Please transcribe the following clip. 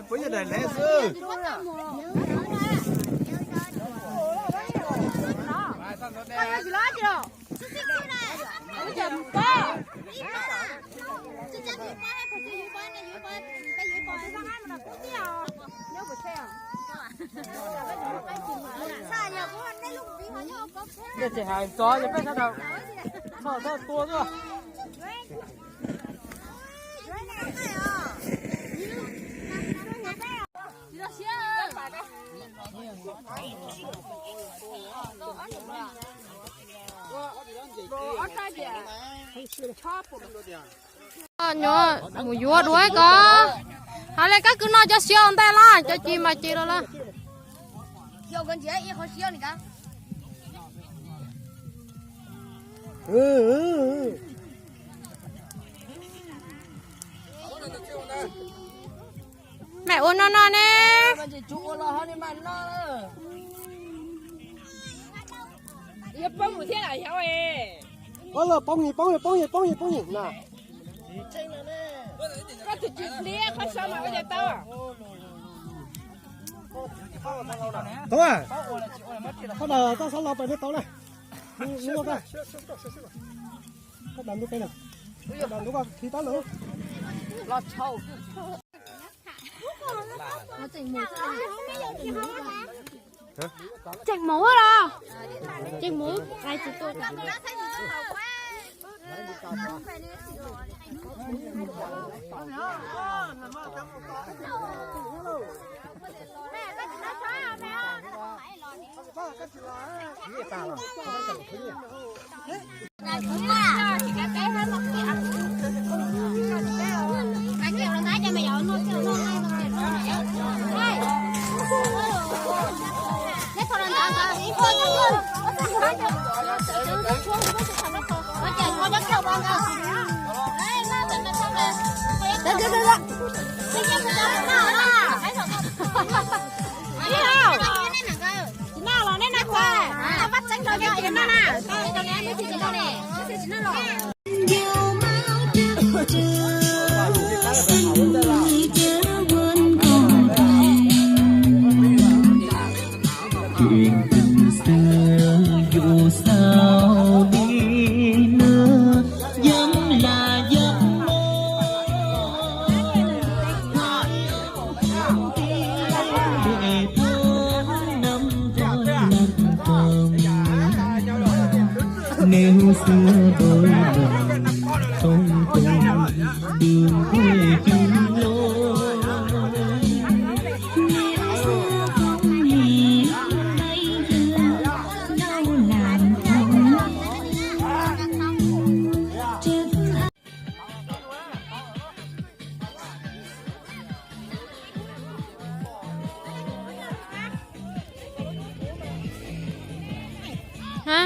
Puab yog daim lev xwb. Yog tseem hais txog yog peb sawv daws txhoj txhua tua xwb. Nyuam mus yuav dua ko. Hais li kab kwv no cov siav ntej laj cov ci mas ci lawm laj. Mej ua no no ne. Poob, poob, poob, poob na. Koj tus tsis pliab qhov so mas ua cas tau. Tau, koj daws koj xov los pem no tau na. Koj daws ntu pem na. Koj daws ntu koj khi tab lawm. Tseem mus los? Tseem mus, ai tsis tuaj. Tsis noj los nej noj tag, noj pab tseeb rau cov tsis noj na, tsis noj ne. Chuyện tình xưa dù sao đi nữa, vẫn là giấc mơ. Để tháng năm trôi lăn không, nếu xưa đôi mình không cùng đường quê chung lối, nếu xưa không nhìn thấy xưa, đâu làm không. Hả?